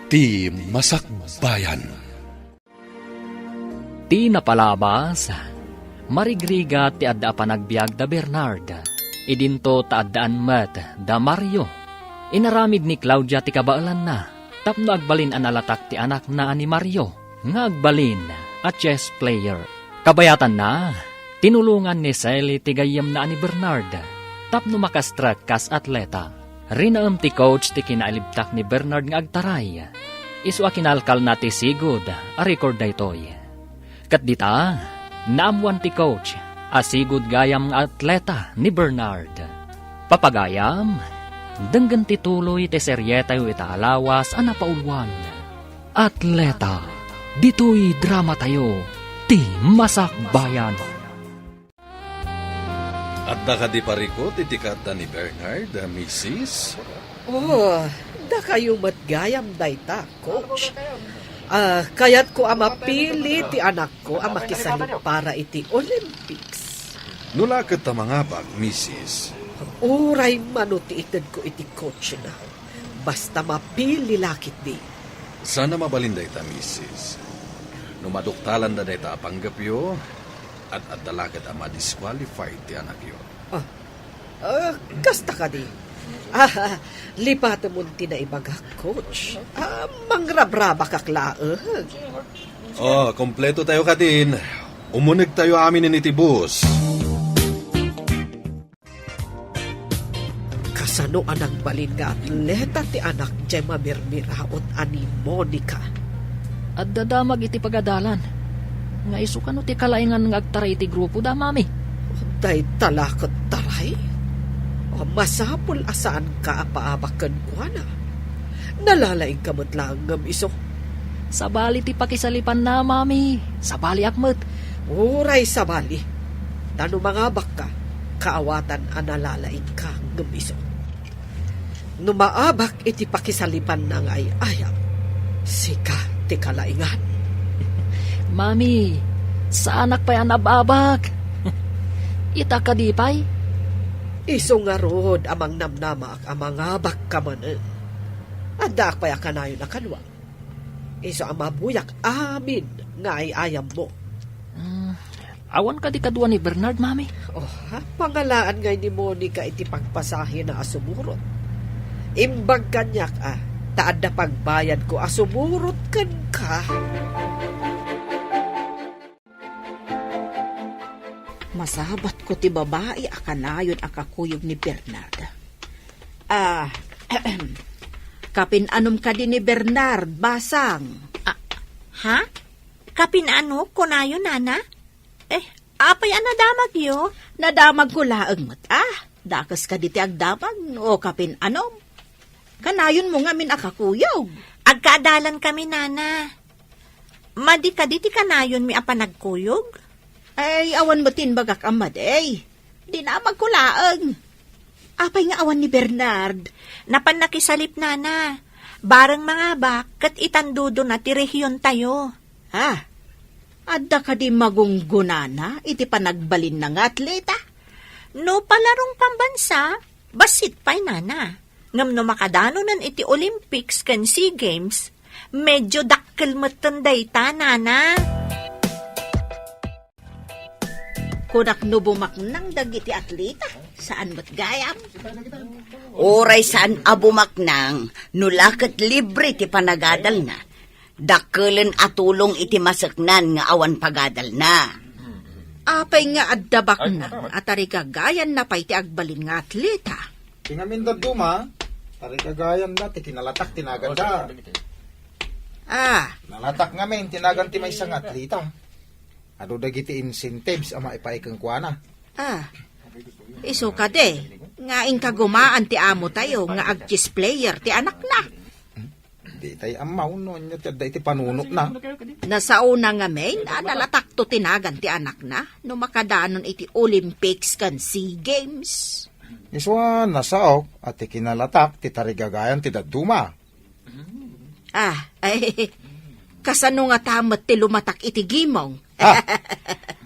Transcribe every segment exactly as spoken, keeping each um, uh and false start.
Ti Masakbayan. Ti napalabas, marigrigat ti adda a panagbiag da Bernard. Idinto ta addaan met da Mario. Inaramid ni Claudia ti kabaelanna tapno agbalin a nalatak ti anakna a ni Mario nga agbalin a chess player. Kabayatanna, tinulongan ni Sally ti gayyemna a ni Bernard tapno makastrek kas atleta. Rinaem ti coach ti kinailibtak ni Bernard nga agtaray. Isu a kinalkalna ti sigud a record daytoy. Ket dita, naammoan ti coach a sigud gayam nga atleta ni Bernard. Papagayam, denggen ti tuloy ti serietayo ita a lawas a napauluan. Atleta, ditoy dramatayo, ti Masakbayan. Adda kadi parikut iti kaadda ni Bernard, a misis? Oh, dakayo met gayam dayta, coach. Ah, kayatko a mapili ti anakko a makisalip para iti Olympics. No la ket ta mangabak, misis. Uray mano ti itedko iti coachna. Basta mapili la ketdi. Saan a mabalin dayta, misis. No maduktalanda dayta a panggepyo, ad-adda la ket a ma-disqualified ti anakyo. Ah, ah, kasta kadi. Ah, lipatemon ti naibagak, coach. Ah, mangrabrabakak laeng. Oh, kompleto tayo kadin. Umuneg tayo amin iti bus. Kasano a nagbalin nga atleta ti anak jay mamirmiraot a ni Monica? Adda damag iti pagadalan. Nga isu kano ti kalaingan nga agtaray iti grupo da, mami? Dayta la ket taray? O, masapul a saanka a paabak kenkuana. Nalalaingka met laeng ngem isu. Sabali ti pakisalipanna, mami. Sabaliak met. Uray sabali. Ta no mangabakka, kaawatan a nalalaingka ngem isu. No maabak iti pakisalipanna nga ay-ayam, sika ti kalaingan. Mami, saanak pay a nab-abak. Ita kadi pay? Isu ngarud a mangnamnamaak a mangabakka manen. Addaak pay a kanayon a kaduak. Isu a mabuyak amin nga ay-ayammo. Mm, awan kadi kadua ni Bernard, mami? Oh, ha? Pangalaan ngay ni Monica iti pagpasahina a sumurot. Imbag kaniak a, ta adda pagbayadko a sumurot kenka. Masabatko ti babai a kanayon a kakuyog ni Bernard. Ah, kapin-anom kadi ni Bernard, basang? Ah, ha? Kapin-ano, kunayo, nana? Eh, apay a nadamagyo? Nadamagko laeng met, ah. Dakes kadi ti agdamag, no kapin-anom. Kanayonmo ngamin a kakuyog. Agkaadalan kami, nana. Madi kadi ti kanayonmi a panagkuyog? Ay, awan met ti imbagak a madi. Dinamagko laeng. Apay nga awan ni Bernard? Napan nakisalip, nana. Bareng mangabak, ket itandodona ti rehiontayo. Ah, adda kadi magunggonana iti panagbalinna nga atleta? No palarong pambansa, bassit pay, nana. Ngem no makadanonen iti Olympics ken Sea Games, medyo dakkel metten dayta, nana. Kunak no bumaknang dagiti atleta, saan met gayam? Uray saan a bumaknang, no la ket libre ti panagadalna. Dakkelen a tulong iti maseknan nga awan pagadalna. Apay nga adda baknang a tarigagayanna pay ti agbalin nga atleta? Ti ngamin dadduma, tarigagayanna ti kinalatak ti naganda. Ah. Nalatak ngamin ti nagan ti maysa nga atleta. Adu dagiti incentives a maipaay kenkuana. Ah, isu kadi, nga inkagumaan ti amo tayo nga ag-chess player ti anakna. Ditay ammaw no anya ti adda iti panunotna. Nasaona ngamin a nalatakto ti nagan ti anakna no makadanon iti Olympics ken Sea Games. Isu a nasaok a ti kinalatak ti tarigagayan ti dadduma. Ah, ay, kasano ngata met ti lumatak iti gimong? Ah.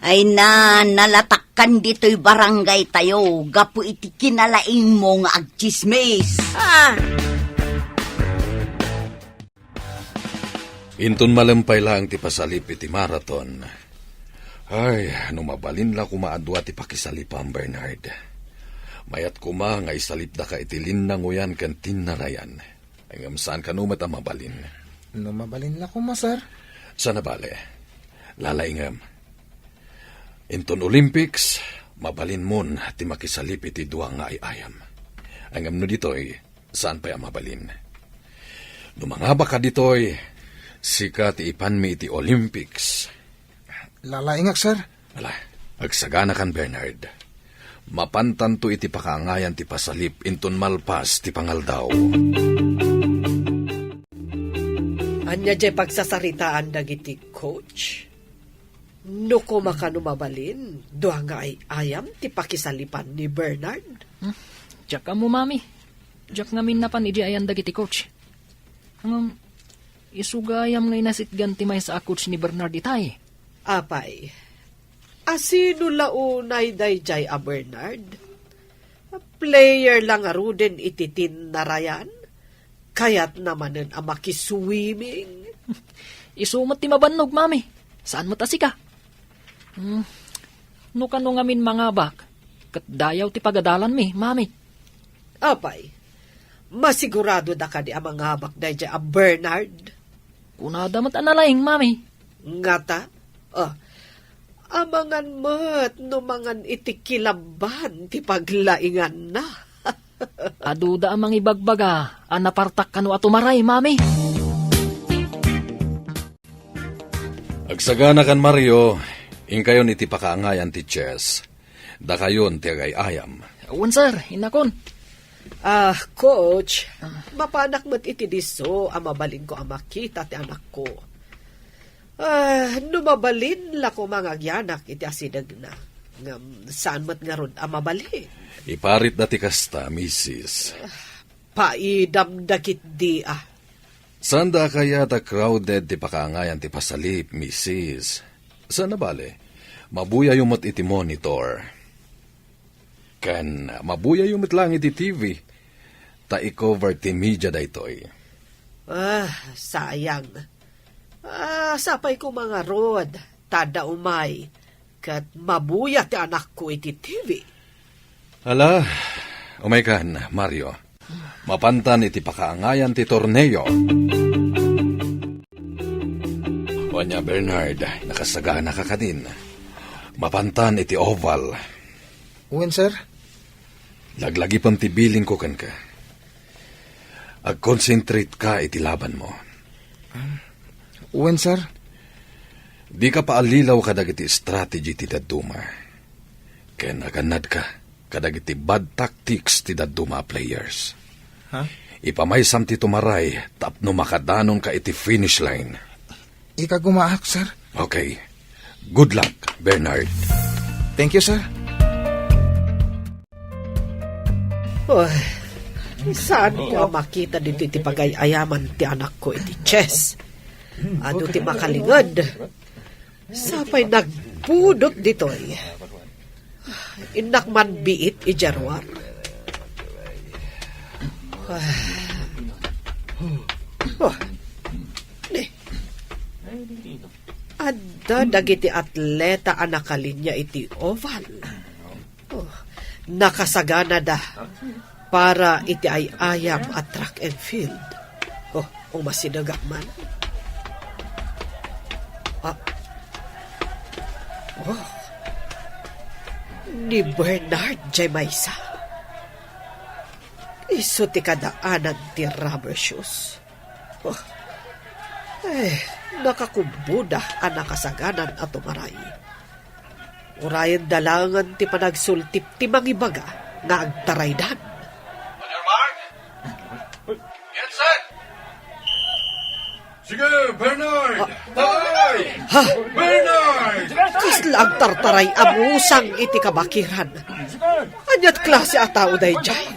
Ay na, nalatakkan ditoy barangay tayo gapu iti kinalaingmo nga agtsismis. Ah. Inton malem pay laeng ti pasalip iti marathon. Ay, no mabalin la koma a dua ti pakisalipam, Bernard. Mayat koma nga isalipdaka iti linnangoyan ken tinnarayan. Ngem saan kano met a mabalin. No mabalin la koma, sir. Saan a bale. Lalaingem. Inton Olympics, mabalinmon ti makisalip iti dua nga ay-ayam. Ngem no ditoy, saan pay a mabalin. No mangabaka ditoy, sika ti ipanmi iti Olympics. Lalaingak, sir. Ala, agsaganakan, Bernard. Mapantanto iti pakaangayan ti pasalip inton malpas ti pangaldaw. Ania jay pagsasaritaan dagiti coach? No koma kano mabalin, dua nga ay-ayam ti pakisalipan ni Bernard? Hmm, diak ammo, mami. Diak ngamin napan idi ayan dagiti coach. Ngem, isu gayam nga inasitgan ti maysa a coach ni Bernard itay. Apay, asino la unay daydiay a Bernard? Player la ngaruden iti tinnarayan? Kayatna manen a makiswimming? Isu met ti mabannog, mami. Saan met a sika. Hmm, no kano ngamin mangabak, ket dayaw ti pagadalanmi, mami. Apay, masiguradoda kadi a mangabak daydiay a Bernard? Kunada met a nalaing, mami. Ngata? Ah, amangan met no mangan iti kilabban ti paglainganna. Aduda a mangibagbaga a napartak kano a tumaray, mami. Agsaganakan, Mario, inkayon iti pakaangayan ti chess. Dakayon ti agay-ayam. Wen, sir, innakon. Ah, coach, mapanak met iti disso a mabalinko a makita ti anakko. Ah, no mabalin la koma nga agyanak iti asidegna. Ngem saan met ngarud a mabalin. Iparitda ti kasta, misis. Paidamda ketdi a. Saanda a kayat a crowded ti pakaangayan ti pasalip, misis. Saan a bale, mabuyayo met iti monitor. Ken mabuyayo met laeng iti T V. Ta i-cover ti media daytoy. Ah, sayang. Ah, sapay koma ngarud, ta adda umay, ket mabuya ti anakko iti T V. Ala, umaykan, Mario. Mapantan iti pakaangayan ti torneo. Ania, Bernard, nakasaganaka kadin. Mapantan iti oval. Wen, sir. Laglagipem ti bilin ko kenka. Agconcentrate ka iti labanmo. Wen, sir. Dika paallilaw kadagiti strategy ti dadduma. Ken agannadka kadagiti bad tactics ti dadduma a players. Ha? Ipamaysam ti tumaray tapno makadanonka iti finish line. Ikagumaak, sir. Okay. Good luck, Bernard. Thank you, sir. Uy, saanko a makita ditoy ti pagay-ayaman ti anakko iti chess? Adu ti makalinged. Sapay nagbudot ditoy. Innak man biit idiay ruar. Oh. Ni. Adda dagiti atleta a nakalinya iti oval. Oh, nakasaganada para iti ay-ayam a track and field. Oh, umasidegak man. Ah. Oh. Ni Bernard jay maysa. Isu ti kadaanan ti rubber shoes. Oh. Eh, nakakubboda a nakasaganan a tumaray. Urayenda laengen ti panagsultip ti mangibaga nga agtaraydan. Father Mark? Yes, sir. Sige, Bernard! Ah. Taray! Ha? Bernard! Kasla agtartaray a musang iti kabakiran. Aniat klase a tao daydiay?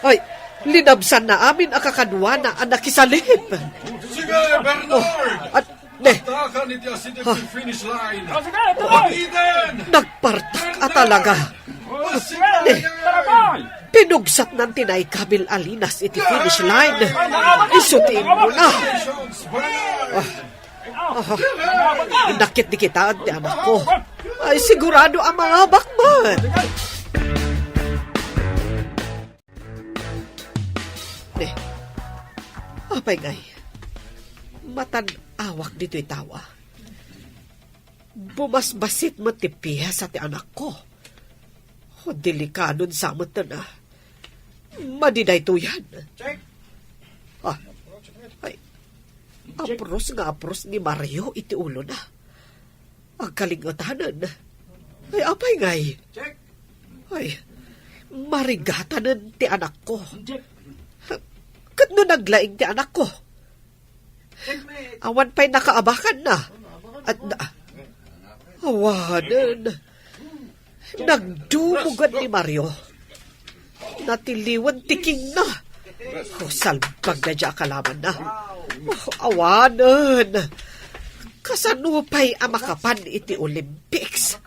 Ay, linabsanna amin a kakaduana a nakisalip. Sige, Bernard! Oh, at, ne. Agtakan iti asideg ti finish line. Oh, sige, tuloy! Eden! Nagpartak a talaga. Oh, sige, ne. Bernard! Pinugsatnan ti naikabil a linas iti finish line. Isu ti immuna. Congratulations, Bernard! Ah. Ah, nakit di kita ti anakko. Ay, sigurado a mangabak man. Ne, apay ngay, matan-awak ditoy tawa. Bumasbasit met ti piesa ti anakko. O, delikadon sa met na. Madi daytoyan. Ah, ay, apros nga apros ni Mario iti ulona. Agkalingetanen. Ay, apay ngay? Ay, marigatanen ti anakko. Ket no naglaing ti anakko? Awan pay nakaabakanna. At na, awanen. Nagdumugan ni Mario. Natiliwan ti kingna. O, salbag na dia kalamanna. O, awanen. Kasano pay a makapan iti Olympics?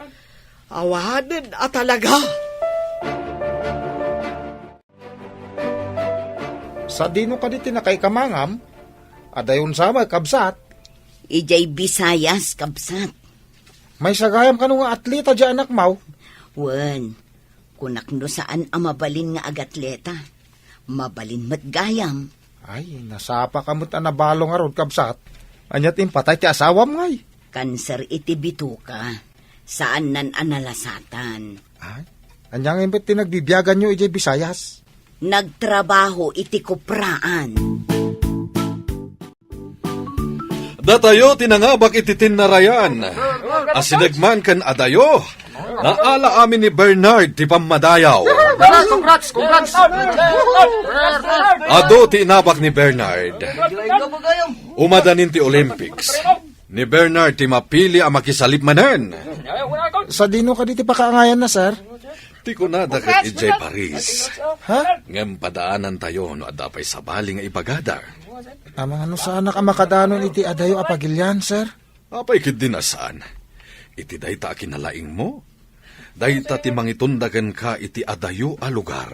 Awanen a talaga. Sadino kadi ti nakaikamangam? Adayon sa met, kabsat. Idiay Visayas, kabsat. Maysa gayam kano nga atleta diay anakmo? Wen, kunak no saan a mabalin nga agatleta. Mabalin met gayam. Ay, nasapaka met a nabalo ngarud, kabsat. Ania ti impatay ti asawam ngay? Kanser iti bituka. Saannan a nalasatan. Ay, ania ngay met ti nagbibiaganyo idiay Visayas? Nagtrabaho iti kupraan. Datayo ti nangabak iti tinnarayan. Asideg man ken adayo, naala amin ni Bernard ti pammadayaw. Congrats, congrats, congrats. Adu ti inabak ni Bernard. Umadanin ti Olympics. Ni Bernard ti mapili a makisalip manen. Sadino kadi ti pakaangayanna, sir? Ti kunada ket idiay Paris. Ha? Ngem padaanantayo no adda pay sabali nga ibagada. Amangan no saanak a makadanon iti adayo a pagilian, sir? Apay ketdi a saan? Iti dayta a kinalaingmo, dayta ti mangitunda kenka iti adayo a lugar.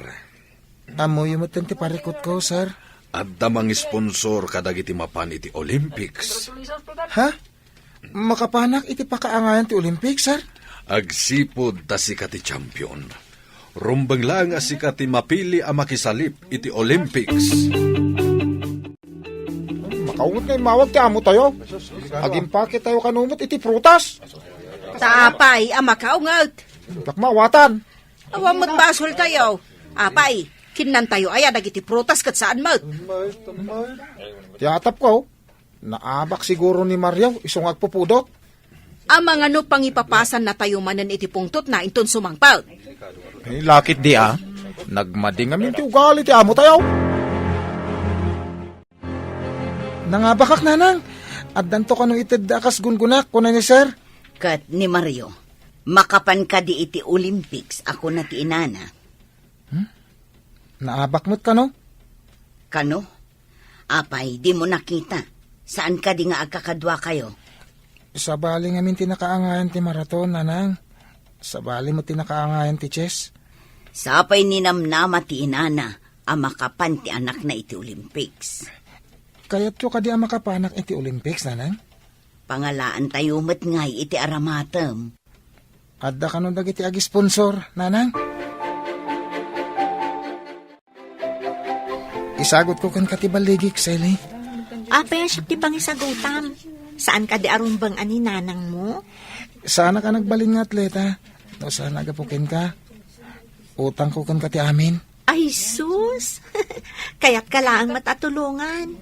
Ammoyo metten ti parikutko, sir. Adda mangisponsor kadagiti mapan iti Olympics. Ha? Makapanak iti pakaangayan ti Olympics, sir? Agsipud ta sika ti champion. Rumbeng laeng a sika ti mapili a makisalip iti Olympics. Makaunget nga immawag ti amotayo. Agimpaketayo kano met iti prutas. Ta apay a makaunget? Diak maawatan. Awan met basoltayo. Apay, kinnantayo aya dagiti prutas ket saan met? Ti atapko, naabak siguro ni Mario isu nga agpupudot. Amangan no pangipapasannatayo manen iti pungtotna inton sumangpet. Ay, lakit di a. Nagmadi ngamin ti ugali ti amotayo. Nangabakak, nanang. Addanto kano itedda a kas gungonak, kuna ni sir. Ket ni Mario, makapan kadi iti Olympics a kuna ti inana. Hmm? Naabak met kano? Kano? Apay, dimo nakita? Saan kadi nga agkakaduakayo? Sabali ngamin ti nakaangayan ti maraton, nanang. Sabali met ti nakaangayan ti chess. Sapay ninamnama ti inana a makapan ti anakna iti Olympics. Kayatyo kadi a makapanak iti Olympics, nanang? Pangalaantayo met ngay iti aramatem. Adda kano dagiti agisponsor, nanang? Isagutko kenka ti balligik, Sally. Apay a siak ti pangisagutam? Saan kadi a rumbeng a ni nanangmo? Saanak a nagbalin nga atleta. No saan a gapu kenka, utangko kenka ti amin. Ay, sus! Kayatka laeng met a tulongan.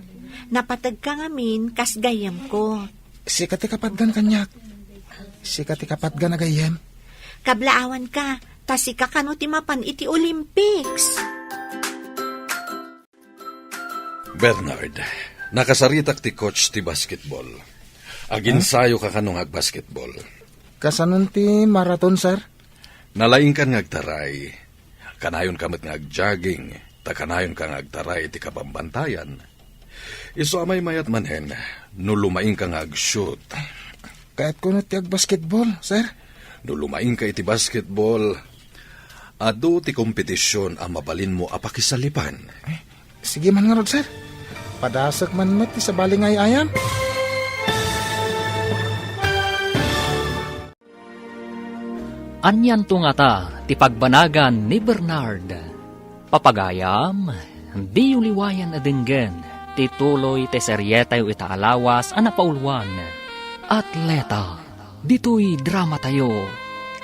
Napategka ngamin kas gayyemko. Sika ti kapatgan kaniak. Sika ti kapatgan a gayyem. Kablaawanka, ta sika kano ti mapan iti Olympics. Bernard, nakasaritak ti coach ti basketball. Aginsayoka kano nga agbasketball. Kasanon ti maraton, sir? Nalaingkan nga agtaray. Kanayonka met nga agjogging, ta kanayonka nga agtaray iti kabambantayan. Isu a maymayat manen, no lumaingka nga agshoot. Kayatko no ti agbasketball, sir. No lumaingka iti basketball, adu ti kompetisyon a mabalinmo a pakisalipan. Eh, sige man ngarud, sir. Padasek man met ti sabali nga ay-ayam. Anianto ngata ti pagbanagan ni Bernard? Papagayam, diyo liwayan a denggen ti tuloy ti serietayo ita a lawas a napauluan, Atleta. Ditoy dramatayo,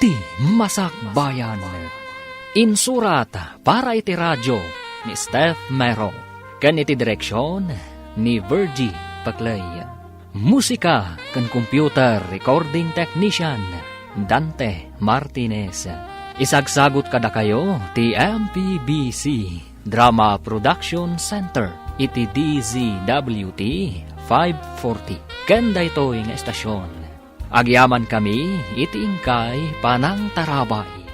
Ti Masakbayan. Insurat para iti radio ni Steph Mero ken iti direksion ni Virgie Paclay. Musika ken computer recording technician, Dante Martinez. Isagsagut kadakayo ti M P B C Drama Production Center iti D Z W T five forty. Ken daytoy nga estasyon, agyamankami iti inkay panangtarabay.